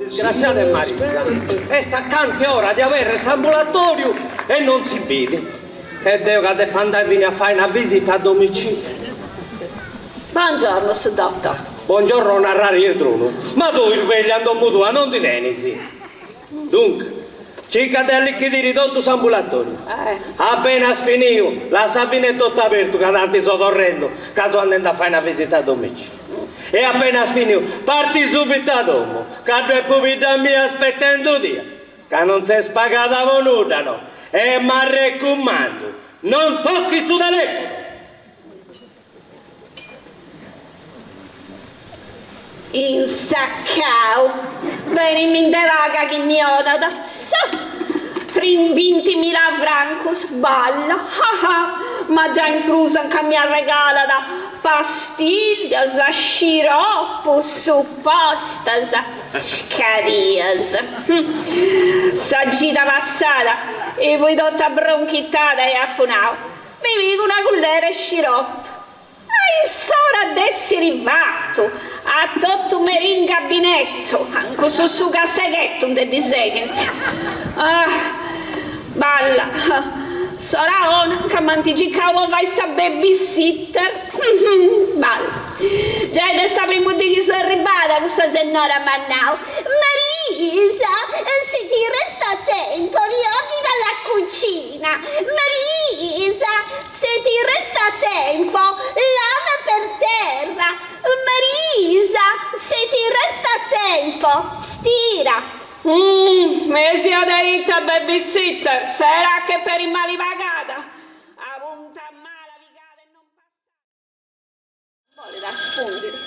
Disgraziada 'e Marisa, est a cant'e ora de aberrer s'ambulatoriu e non si bidi. E deo ca depo andai fini a fai una visita a domiciliu. Bongiorno su dottor. Bongiorno narrari 'e tronu, ma tui isveglia in domu tua non ndi tenis? Duncas, circa de allichidiri totu s'ambulatoriu. Apena as finiu, lassa fine totu abertu ca tanti so torrendu ca so andendu a fai una visita a domiciliu. E apena as finiu, parti subitu a domu, ca ddu est pobidda mia aspettendutia, ca non ses pagada po nudda no. E m'arrecumandu, non tocchis su telefunu! Insaccau! Beni mi nde paga chi mi 'onat sa trinbintimila francus, balla! Ah ah! Ma giai in prus anca mi arregalat pastiglias, sciropus, suppostas, scadias. Sa cida passada fui totu bronchitada e apu nau, Mi pigu una cullera 'e sciroppu. Ma in s'ora d'essiri fatu, a totu merì in gabinettu, ancu su sugaseghettu nde ddi seghint. Ah! Balla! S'ora 'ona ca m'ant circau po fai sa babysitter. Balla! Giai de sa primu dì chi so arribada cussa sennora m'at nau, Marisa, se ti resta tempo riordina la cucina. Marisa, se ti resta tempo lava per terra. Marisa, se ti resta tempo stira. Mi siat ita babysitter, sarà che peri mali pagada, a punta mala pigada e non passada. Bolit arrespundiri.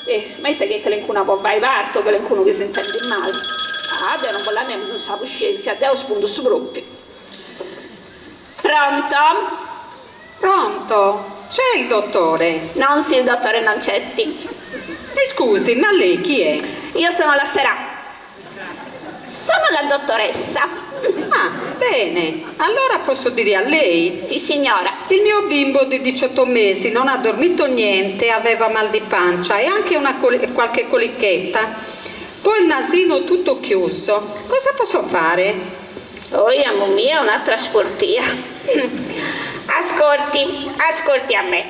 Eh, ma ita chi calencuna po fai parti o calencunu chi s'intendit mali? Ah, deu non bollu a nemus in sa cuscientzia, deu spundu su propriu. Pronto? Pronto? C'è il dottore? Nonsi, il dottore non c'esti. Mi scusi, ma lei chi è? Io sono la Serà. Sono la dottoressa. Ah, bene, allora posso dire a lei? Sì, signora. Il mio bimbo di 18 mesi non ha dormito niente, aveva mal di pancia e anche una qualche colichetta. Poi il nasino tutto chiuso. Cosa posso fare? Oi, amu mia, un'altra sportia. Ascolti, ascolti a me.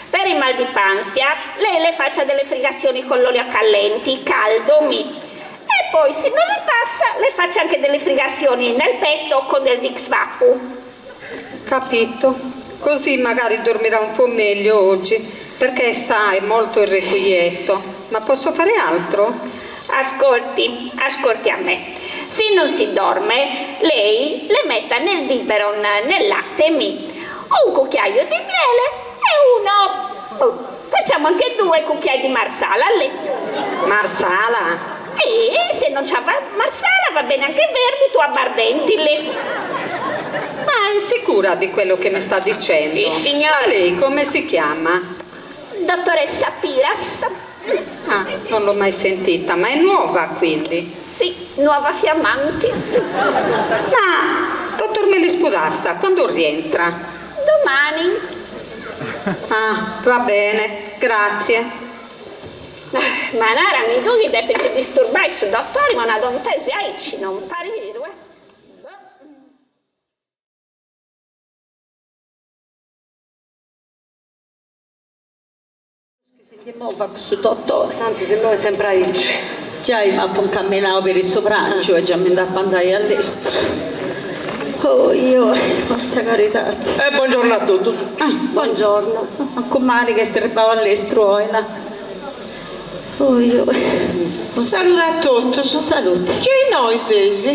Per il mal di panza, lei le faccia delle frigazioni con l'olio callenti, caldo, mi. E poi, se non le passa, le faccia anche delle frigazioni nel petto con del Vicks Vapu. Capito. Così magari dormirà un po' meglio oggi, perché sa, è molto irrequieto. Ma posso fare altro? Ascolti, ascolti a me. Se non si dorme, lei le metta nel biberon, nel latte, mi, un cucchiaio di miele e uno, boh, facciamo anche due cucchiai di marsala, lì. Marsala? E se non c'è marsala va bene anche vermut o abbardenti, lì. Ma è sicura di quello che mi sta dicendo? Sì, signora. Ma lei come si chiama? Dottoressa Piras. Ah, non l'ho mai sentita, ma è nuova quindi? Sì, nuova fiammanti. Ma, dottor Melis Pudassa, quando rientra? Domani. Ah, va bene, grazie. Ma narami tui chi depint disturbai su dottori, ma una tontesa aici non parit beru, eh. Chi si ndi movat cussu dottori. Tanti si no est sempri aici. Giai m'apu incamminau peri su prangiu e già mi nd'apu andai a lestru. Oi oi, po sa caridadi. E bongiorno a totus. Ah, bongiorno. Mancu mali ca est erribau a lestru oi, là. Oi oi. Salude a totus. Saludi. Giai innoi seis?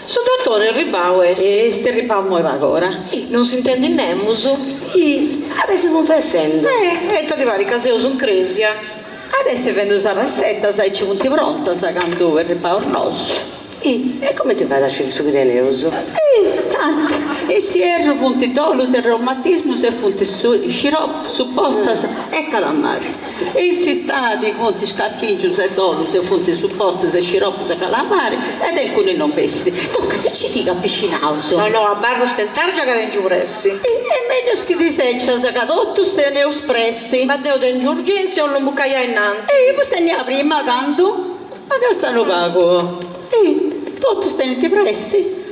Su dottori erribau est? Est erribau immoi pagora. Non s'intendit nemus? At essi cunfessendu. Eh, e ita ti parit ca seus in cresia? At essi fendu is arresetas aici funt prontas candu erribaus nosu. E comenti fait a sciri su chi teneus? Ih, tanti, in s'ierru funt dolus e reumatismus e funt sciropus, supostas e calamari. E in s'istadi funt scarfingius e dolus e funt supostas e sciropus e calamari e de inguni non bessit. Duncas si ci diga bixinaus. No no, abarru stentargia ca tengiu pressi. Est meglius chi ti secias ca totus teneus pressi. Ma deu tengiu urgenzia 'ollu imbucai a innanti. E fustei prima tandu? Ma casta unu pagu. Ih, totus tenint pressi.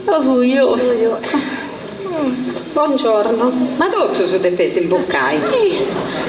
Oi oi. Buongiorno. Ma totus depeis imbucai.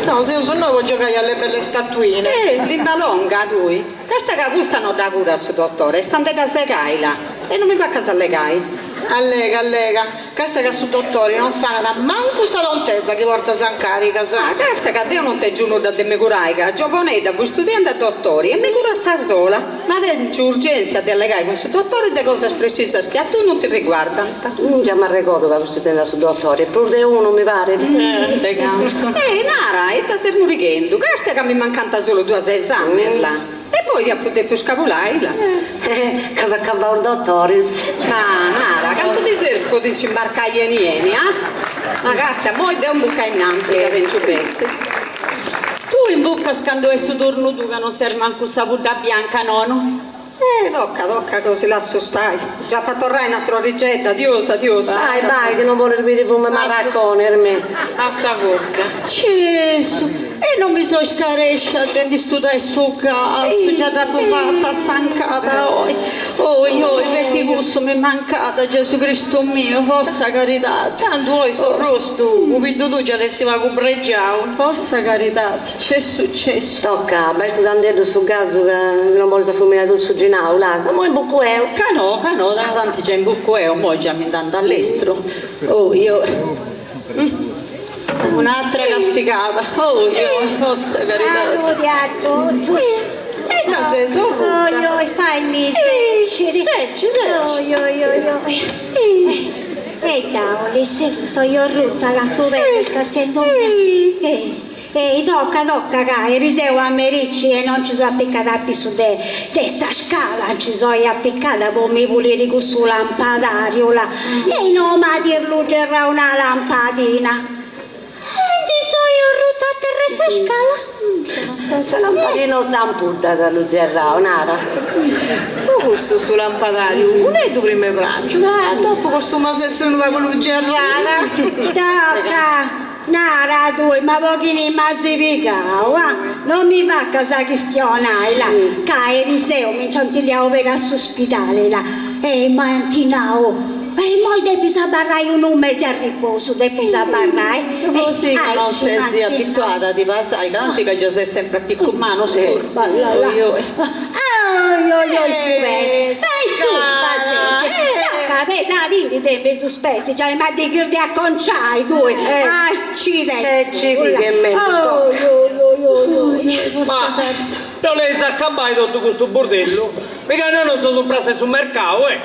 No, seus innoi po giogai alle belle statuine. Eh, limba longa tui. Casta ca cussa no dda curat su dotore, est a nde dda segai là. E non mi facas allegai. Allega, allega. Casta ca su dottori non sanat mancu sa tontesa chi portas in carigas. Ah, casta ca deu non tengiu nudda de mi curai, ca giovonedda fui studiendi a dottori e mi curu a sa sola, ma tengiu urgèntzia de allegai cun su dottori de cosas precisas chi a tui non ti riguardant. Già m'arregodu ca fui studiendi a su dottori, prus de unu mi parit. De cantu. Eh, nara, ita ses murighendu, casta ca mi mancant solu duas esamis, là. E poi apu depiu scavulai là. Ca s'acabau is dotoris. Ma nara, cantu ti serbit po ti nci imbarcai 'eni 'eni, ah? Ma castia, moi deu imbucu a innanti ca tengiu pressi. Tui imbucas candu est su turnu tuu ca non ses mancu sa pudda bianca nono? Eh, toca, toca, gosi lassu stai. Già apu a torrai in atra origedda, adiosu, adiosu. Bai, bai, chi non bolis biri fumu 'e marraconi, mi. A sa furca. Gesù! E non mi so scarescia de ndi studai su gas, già dd'apu fata s'ancada oi, oi oi, feti cussu mi mancada, Gesù Cristu miu, po sa caridadi. Tandu oi s'orrostu, pubiddu tuu già at essi pagu pregiau. Po sa caridadi, cessu cessu. Toca, bai studandeddu su gasu ca non bolis afumiai totu su ginau, là, ca moi imbucu 'eu. Ca no, ca no, tanti già imbucu 'eu, moi già mi nd'andu a lestru, oi oi. Un'atra castigada, oi oi, po sa caridadi. Saludi a totus. E ita ses orruta? Oi oi, faimi sèciri. Seci, seci. Oi oi oi oi. E ita 'olis, soi orruta ca su pesu est castiendumì. Ei, toca toca ca eriseu a merici e non nci soi apicada a pissu de de sa scala, nci soi apicada po mi puliri cussu lampadariu là, e no m'at illugerrau una lampadina. E nci soi orruta a terra 'e sa scala. Sa lampadina o s'ampudda t'at allugerrau, nara. Po cussu su lampadariu un'eddu prima 'e prangiu, ca dopu costumas essiri unu pagu allugerrada. Toca Nara tui, ma po chini m'asi pigau, ah? Non mi facas chistionai, là, ca eriseu mi nci ant liau peri a su spidali, là, e m'ant nau, e immoi depis abarrai unu mesi a riposu, depis abarrai. Po si ca non ses abituada a ti pasai, ca tanti ca già ses sempri a piccu manus puru. Oi oi. Oi oi oi su pei, fai su pasesi, tocca pesadindi de mesu spezi, giai ma ddi chirdi acconciai tui, accidenti. Cecidi che mellus Ma ddu 'oleis acabai totu custu burdellu? Mi ca no non seus in prassa 'e su mercau, eh!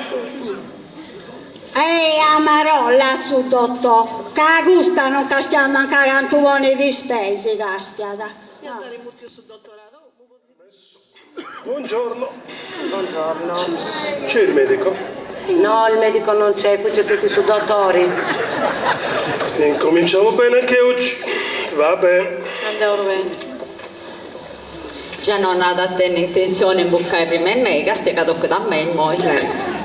E amarolla su dotò, ca custa non castiat mancai cantu ponit is peis, castiat. Buongiorno. Buongiorno. C'è il medico? No, il medico non c'è, qui c'è tutti su dottori. Incominciamo bene anche oggi. Va bene. Andiamo bene. Già non at a tenni intentzioni imbucai prima 'e mei, castia ca tocat a mei immoi.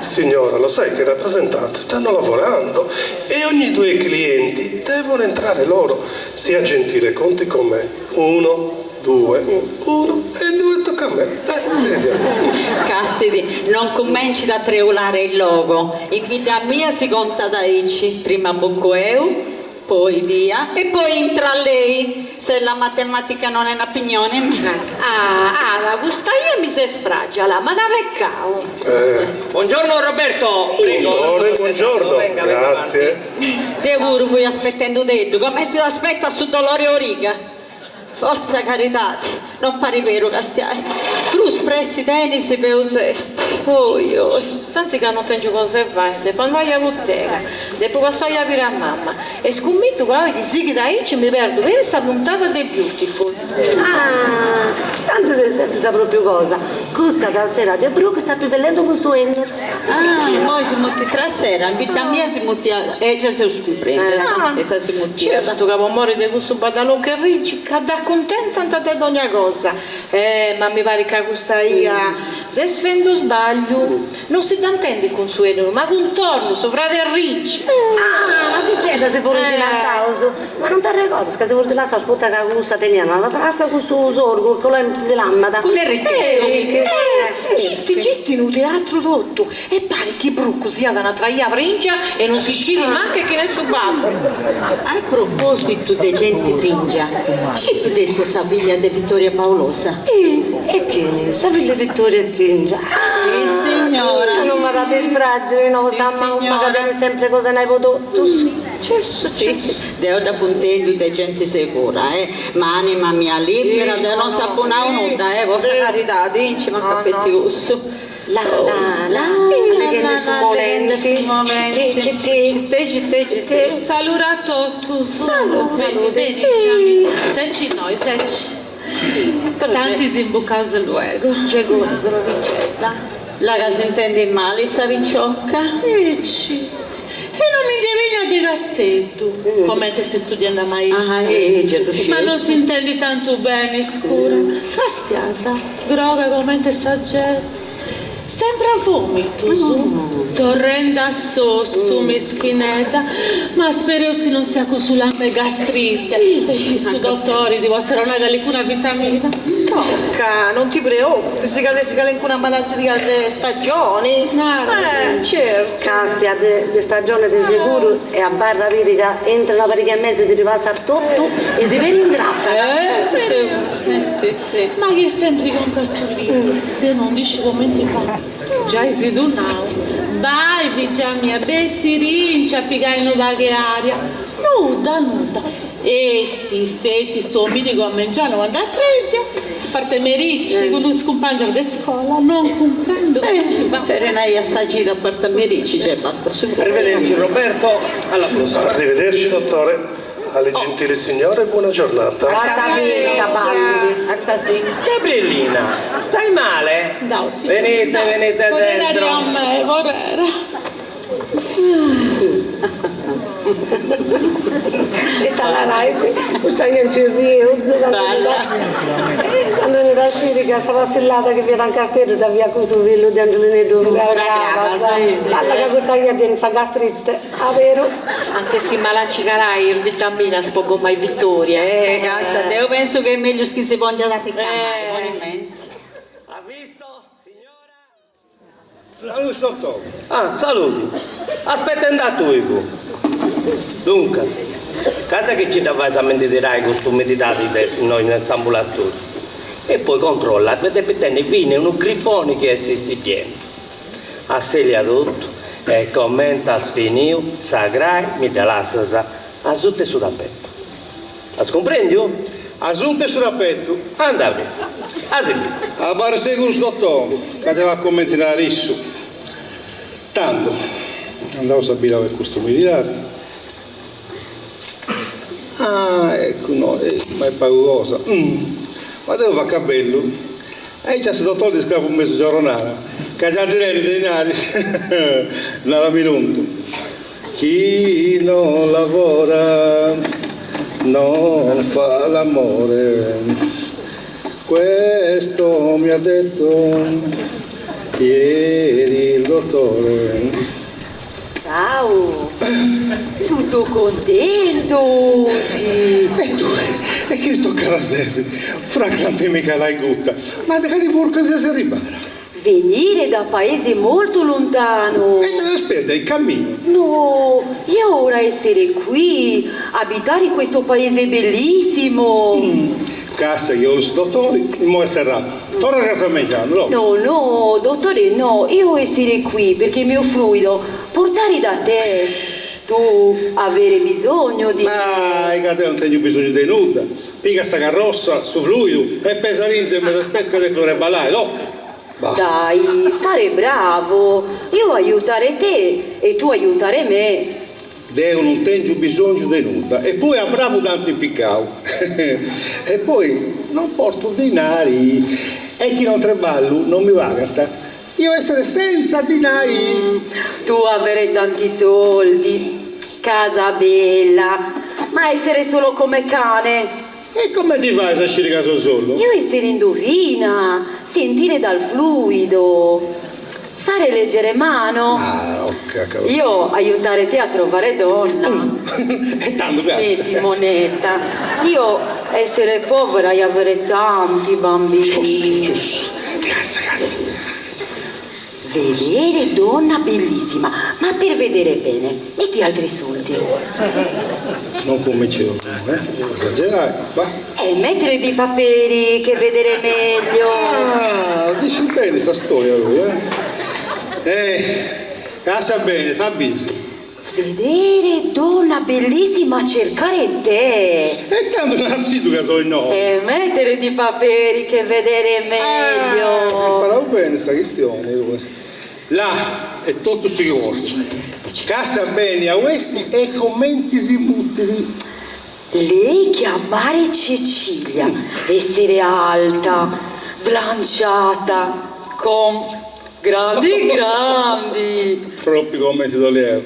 Signora, lo sai che i rappresentanti stanno lavorando e ogni due clienti devono entrare loro. Sia gentile, conti con me. Uno, Due, unu e due tocca a me. Eh, vediamo. Castidi, non cumencit a treulare il logo. In bidda mia si contat aici, prima imbucu eu, poi via e poi intra lei, se la matematica non è un'opinione. Ah, ah, custa ia mi ses pragia là, ma da peccau. Eh. Buongiorno Roberto, prego. Dottore, buongiorno, Venga, venga avanti. grazie. Deu puru fui aspetendudeddu, comenti t'aspettat su dolori 'e origa. Po sa caridadi, non parit beru castiai, prus pressi tenis peus est, oi oi. Tanti ca non tengiu cosa 'e fai, depu andai a butega, depu passai a biri a mamma e scummitu ca oi chi sighit aici mi perdu peri sa puntada de Beautiful. Ah, tantu est sempri sa propriu cosa, custa trassera de Brooke sta pivellendu cun su 'enneru. Ah, immoi si mutit trassera, in bidda mia si mutiat, e già seus cumprèndias ita si mutiat. Certu ca po mori de cussu badaloncu 'e Ricci ca dd'acuntentant de dogna cosa. Eh, ma mi parit ca custa 'ia s'est fendu sbagliu, non si dda intendit cun su 'enneru, ma cun Tornu, su fradi 'e Ricci. Ah, Ricciedda si funt lassaus, ma non t'arregordas ca si funt lassaus poita ca cussa teniat una trassa cun su sorgu, cumenti si lamat? Cun Erricheddu. Eh, citti, citti in u teatru totu e parit chi Bruccu siat un'atra 'ia pringia e non si scit mancu chi est su babbu. A propositu de genti pringia, scipideis po sa figlia de Vittoria Paulosa? E chini? Sa figlia de Vittoria est pringia? Si signora. Cioè non m'at a dispragiri no, sa mamma ca tenit sempri cosa 'e nai po totus. Cessu, cessu. Deo dd'apu intendiu de genti segura, eh, ma anima mia libera, deo non s'apu nau nudda, eh, po sa caridadi, nci mancat feti cussu. La la la, alleghendi su molenti, ci ci ci ci. Salure a totus. Salute. Beni, beni, Gianni. Secci innoi, secci. Tanti s'imbucaus luego. La ca s'intendit mali sa piciocca. E citti. E non mi ndi benia de Casteddu, comente est studiende a maistra. Ah, eh, ge ddu Ma scieus. non s'intendit tantu beni, scura. Castiadda, groga comente sa gel. Sempre a vomitus, torrende a s'ossu, mischinedda, ma spereus chi non siat cussu lampa 'e gastrite, e chi su dotori ddi possat donai calicuna vitamina. Tocca, non ti preoccupis ca at essi calincuna maladia de stagioni. Eh, certu. Castia, de stagione de seguru e abarra biri ca intre una pariga 'e mesis ddi passat totu e si peri ingrassat. Eh, si, si. Ma chi est sempri conca a su libru, deu non nd'isciu comenti fai. Giai si ddu nau. Bai, fìgia mia, bessirinci a pigai unu pagu 'e aria. Nudda, nudda. E si feti su dominigu a mengianu candu a cresia, a parte merici cun is cumpangias de scola, non cumprendu comenti fai. Per nai a sa cida a parte merici, giai bastat su prus. Arrivederci Roberto, alla prossima. Arrivederci dottore. Alle gentili signore buona giornata. A casinu, A casinu. Gabriellina, stai male? Daus, fìgia. Venite, venite Vorrei dentro. a me, vorrei. Ita narais, custa ia nci rieus, candu 'enit a sciri ca sa passillada chi fiat in Casteddu dda fiat cun su fillu de Angelineddu Crabas, balla ca custa ia tenit sa gastrite, aberu. Ant essi mala a nci calai is vitaminas po gomai Vittoria. Eh, casta, deu pensu chi est mellus chi si pongiat a ricamai, poni in menti. Ha visto, signora? Saludi dottor. Ah, saludi. Aspettende a tui fui. Duncas, casta chi ci dda fais a mi ndi tirai custa umididadi de innoi in s'ambulatoriu. E poi controlla, depit tenni fine unu grifoni chi est istiddiendu. Asselia totu e comente as finiu sa crai mi dda lassas asuta 'e su tapetu. As cumprendiu? Asuta 'e su tapetu. Anda beni. A si biri. Abarra seguru dottò, ca deu fatzu cumenti narat issu. Tando, andaus a biri oi custa umididadi. Ah, eccu, no, ma est pagu cosa. Ma deu facu a bellu. Aici a su dottori ddi scrafu mesu giorronada, ca già ndi tenit de dinari. Narami contu. Chi non lavora non fa l'amore, questo mi ha detto ieri il dottore. Ciao! Tutto contento oggi! E tu, e chi sto cara sesi? Francamente mica l'hai gutta, ma de cali furca ses arribada? Venire da paese molto lontano. E te aspetta, in cammino. No, io ora essere qui, abitare in questo paese bellissimo. Mm. Cassa che os dottori, mo è serrato. Torna a casa mangiando, no? No, no, dottore, no, io essere qui perché mio fluido portare da te. Tu avere bisogno di... Ma ca deu non tegnu bisognu de nudda. Piga sa carrossa, su fluidu e pesadindi in mesu a is pescas de reballai, locca. Bah. Dai, fare bravo, io aiutare te e tu aiutare me. Deu non tengiu bisongiu de nudda e poi a bravu dd'ant impicau. E poi non portu dinari e chi non treballu non mi pagant. Io essere senza dinai. Tu avere tanti soldi, casa bella, ma essere solo come cane. E come ti fais a sciri ca so solu? Io essere indovina, sentire dal fluido, fare leggere mano. Ah, oh cacavolo. Io aiutare te a trovare donna. E tandu piaxit. Metti moneta. Io essere povera e avere tanti bambini. Giustu, giustu. Cazza, cazza. Vedere donna bellissima, ma per vedere bene, metti altri soldi. Non comincio, eh? Esagerai, va. E mettere di paperi che vedere meglio. Ah, dici bene sta storia lui, eh? Eh, casa bene, fa bisi. Vedere donna bellissima cercare te. E tanto non assidu ca so no. E mettere di paperi che vedere meglio. Ah, si imparau bene sa chistione lui. Là è totu su chi portu. Casa beni a uesti e commenti si mutili. Lei chiamare Cecilia, essere alta, slanciata, con grandi grandi. Propriu commenti t'olieu.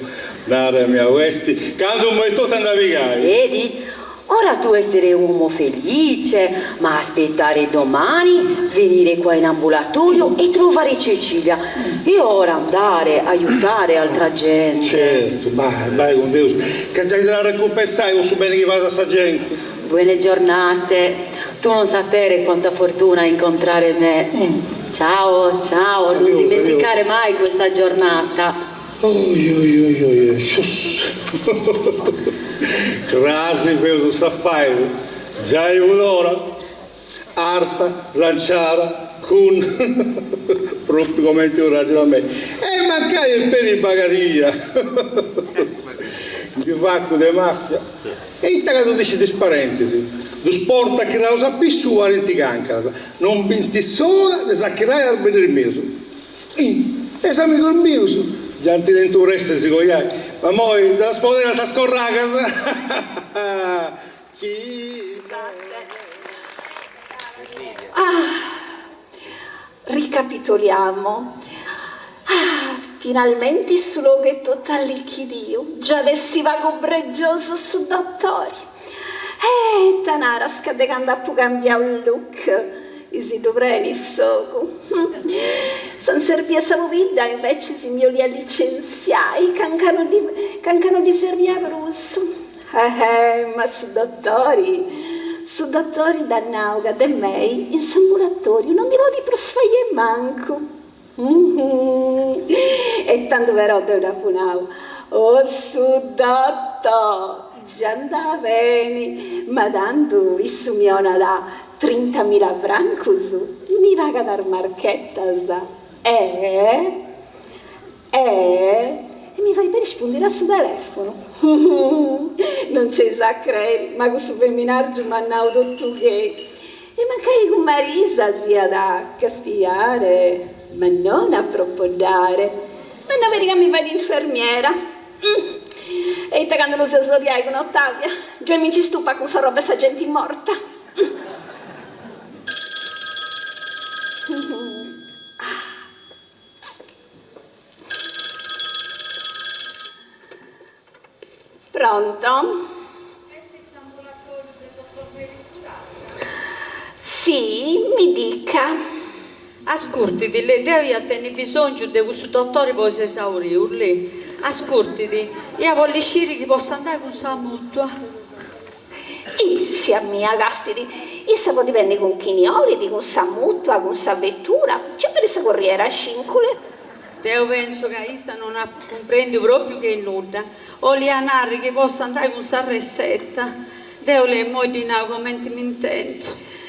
Narami a uesti, candu immoi totu a navigai. Vedi? Ora tu essere uomo felice, ma aspettare domani, venire qua in ambulatorio e trovare Cecilia. Io ora andare, aiutare altra gente. Certu, bai, bai cun Deus, ca giai t'at a recumpensai po su beni chi fais a sa genti. Buone giornate, tu non sapere quanta fortuna incontrare me. Ciao, ciao, non Adiosu, dimenticare mai questa giornata. Oi oi oi oi oi scius Crasi feus s'affainu giai fut ora Arta, slanciada, cun propriu comenti praxit a mei E mancai est peri bagadia Ndi facu de mafia E ita ca ddu discint is parentis Ddus portu achirraus a pissu parint cancaras Non bint s'ora de s'achirrai a is benis mius E is amigus mius già ant tentu pressa 'e si coiai, ma immoi ddas poderant is corragas. Chi Ah, ricapitoliamo. Ah, finalmenti su logu est totu allichidiu, già d'essi pagu bregiosu su dotori. Eh, ita naras ca de candu apu cambiau look Si ddu prenit s'ogu. S'ant serbia sa pobidda invecis mi 'oliat licentziai ca nca no ddi ca nca no ddi serbia prus. Eh ma su dotori, su dotori dd'at nau ca de mei in s'ambulatoriu non ndi podit prus fai 'e mancu. E tandu però deu dd'apu nau, Oh su dotò, già andat beni, ma tandu issu mi 'onat trintamila francus, mi pagat is marchetas, e e e mi fait rispundiri a su telefonu. Non nc'eis a crei, ma cussu feminargiu m'at nau totu chei. E mancai cun Marisa siat a castiare, ma non a propoddare. Ma no peri ca mi fait infermiera. E ita candu no seus obiai cun Ottavia, giai mi nci stupat cun s'arroba 'e sa genti morta. Pronto? Est s'ambulatoriu de dottor Melis Pudasca? Si, mi dica. Ascurtit, lì, deu ia tenni bisongiu de cussu dottori po is esaurius, lì. Ascurtit, ia bolli sciri chi possu andai cun sa mutua. Ih, tzia mia, castit, issa podit benni cun chini 'olit, cun sa mutua, cun sa vetura, nc'est peri sa corriera scincule. Deu pensu ca issa non at cumprendiu propriu che nudda. 'Olia narri chi possu andai cun sa reseta. Deu lei immoi ddi nau comenti m'intendu,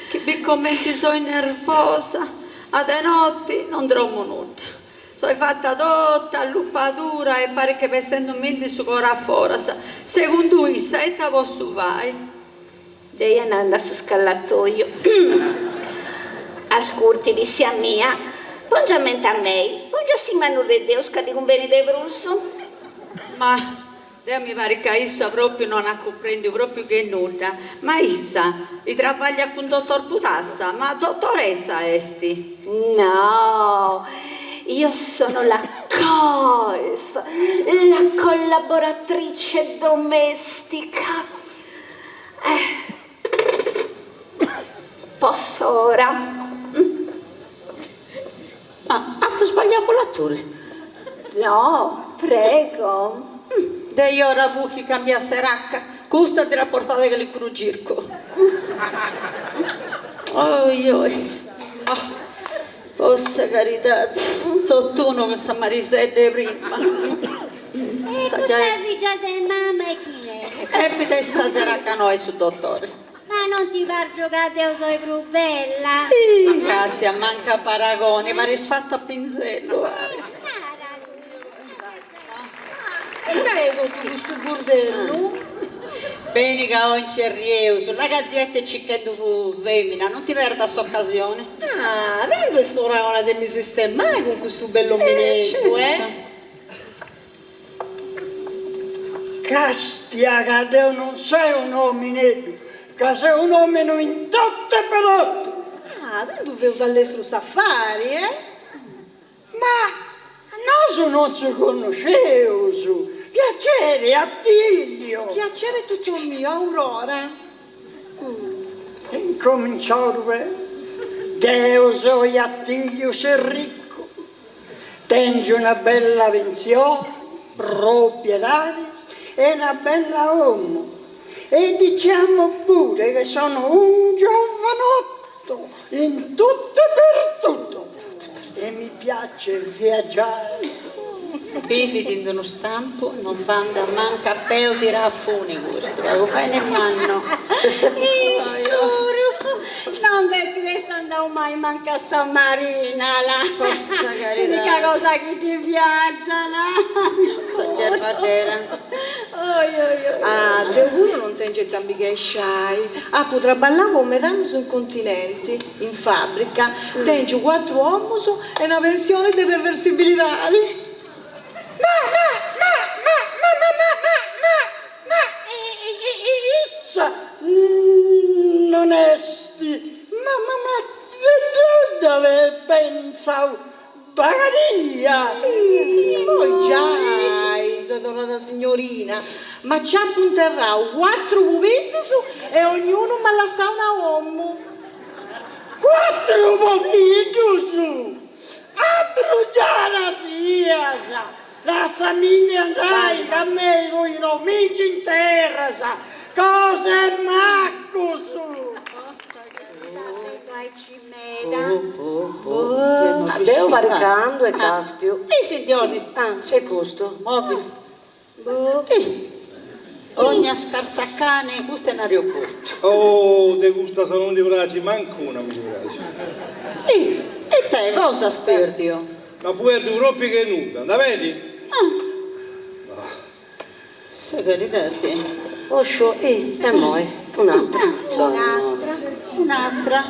chi bit comenti soi nervosa, a de noti non dromu nudda. Soi fata totu allupadura e parit che bessendumindi su coru a foras. Segundu issa ita possu fai? Deu andai a su scallatoiu. Ascurtit, tzia mia, pongiat menti a mei, pongiat in manus de Deus ca ddi cumbenit de prus. Ma deu mi parit ca issa propriu non at cumprendiu propriu che nudda. Ma issa i trabagliat cun dottor Pudassa? Ma dottoressa esti? No, io sono la colf, la collaboratrice domestica. Eh, posso ora? Ma apu sbagliau ambulatoriu? No, prego. Dei ora fut chi cambiat seracca, custa ndi dd'at portada calincunu circu. Oi oi, oh. Possa caridade, tot'unu cun sa Marisedda 'e prima. E custa fìgia de mama e chini est? Depit essi sa tzeraca noa 'e su dotore. Ma non ti pàrgiu ca deo soi prus bella? Ih, càstia, mancu paragoni, paris fata a pinzellu, paris. Ita est totu custu burdellu? Beni ca oi nci errieus, là ca zietta est circhendu femina, non ti perdas s'ocasioni. Ah, tando est ora 'ona de mi sistemai cun custu bellu omineddu, eh? Castia ca deo non seo un'omineddu, ca seo un'ominu in totu e po totu. Ah, tando feus a lestru s'afari, eh? Ma nosu non si connosceus. Piacere, Attilio! Piacere tutto mio, Aurora. Incominciaus beni. Deo soi Attilio Serriccu. Tengio una bella pensione, propriedades e una bella 'omo. E diciamo pure che sono un giovanotto in tutto e per tutto e mi piace viaggiare. Bivit in unu stampu, non bandat mancu a pei o tirau a funi custu, pagu beni mannu. Iscuru, non depit essi andau mai mancu a sa marina, là. Possa caridadi. S'unica cosa chi ddi piagiat. Sa gervaddera. Oi oi oi. Ah, deu puru non tengio ita mi chesciai. Apu traballau po meda annus in continenti, in fàbrica. Tèngiu cuatru 'omus e una pensioni de reversibilidadi. Ma ma ma ma ma ma ma ma ma ma issa non est ma ma ma deu pensau Bagadia! Immoi giai soi torrada signorina, ma ci apu interrau cuatru pobiddus e ognunu m'at lassau una 'omu. Cuatru pobiddus! Abrugiada sias! Lassamindi andai ca a mei tui no mi nci interras! Cosa 'e macus! Ma deu parit ca andu e càstiu. E sintioni. Ah, e custu? Movis. Ogna scarsacani, custu est un'aeroportu. Oh, de custas non ndi praxit mancu una mi ndi praxit. E ite cosa as pèrdiu? No apu pèrdiu pròpiu che nudda, andat beni? Sa caridadi. Osciu, ih, e moi, un'atra. Un'atra, un'atra.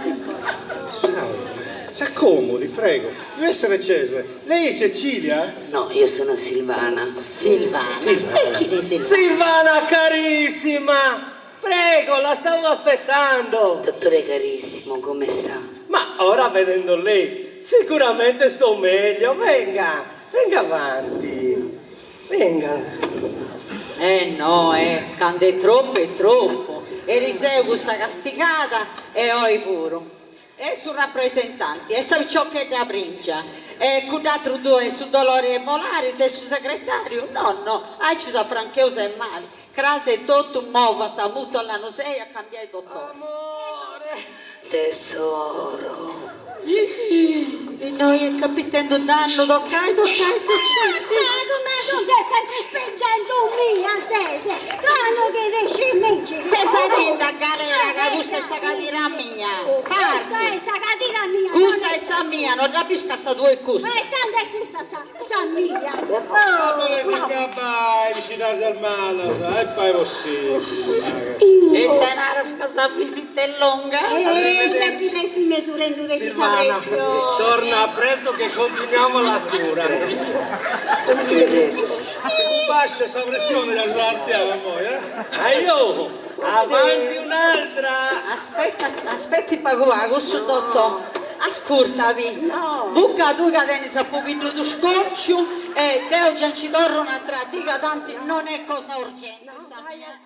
Salve, si accomodi, prego. Deve essere Cesare. Lei è Cecilia? No, io sono Silvana. Silvana. E chi è Silvana? Silvana carissima! Prego, la stavo aspettando! Dottore carissimo, come sta? Ma ora vedendo lei, sicuramente sto meglio. Venga, venga avanti. Venga. Eh no, eh, cando est tropu est tropu. Eriseu cussa castigada e oi puru. E su rapresentanti, e sa piciochedda prìngia, e cudd'atru ddoi su dolori 'e molaris e su segretariu, no no, aici s'afrancheus e mali, cras e totu movas mutu a Lanusei a cambiai dotori. Amore! Tesoro! Innoi est capitendu dannu, tocai, tocai sa cessi. Ma tu ses sempre spingendo mia, ses, tranne che riesci Pesadindi a galera ca custa est sa cadira mia. Parti. Custa est sa cadira mia. Custa est sa mia, no dda bis ca sa tua est custa. E tando est custa sa sa mia. Ddoles acabai, bixinas malas, e fai possibili. Ita naras ca sa visita est longa? E depit essi mesurendu de sa pressioni. Torna presto che continuiamo la cura. Si cumbascia sa pressione già s'est artiada immoi, eh? Aiò, avanti un'altra! Aspetta, aspetti pagu pagu, su dottò, ascurtami, buca tui ca tenis a pobiddu tuu scocciu e deu già nci torru un'atra dì ca tanti non è cosa urgenti sa mia.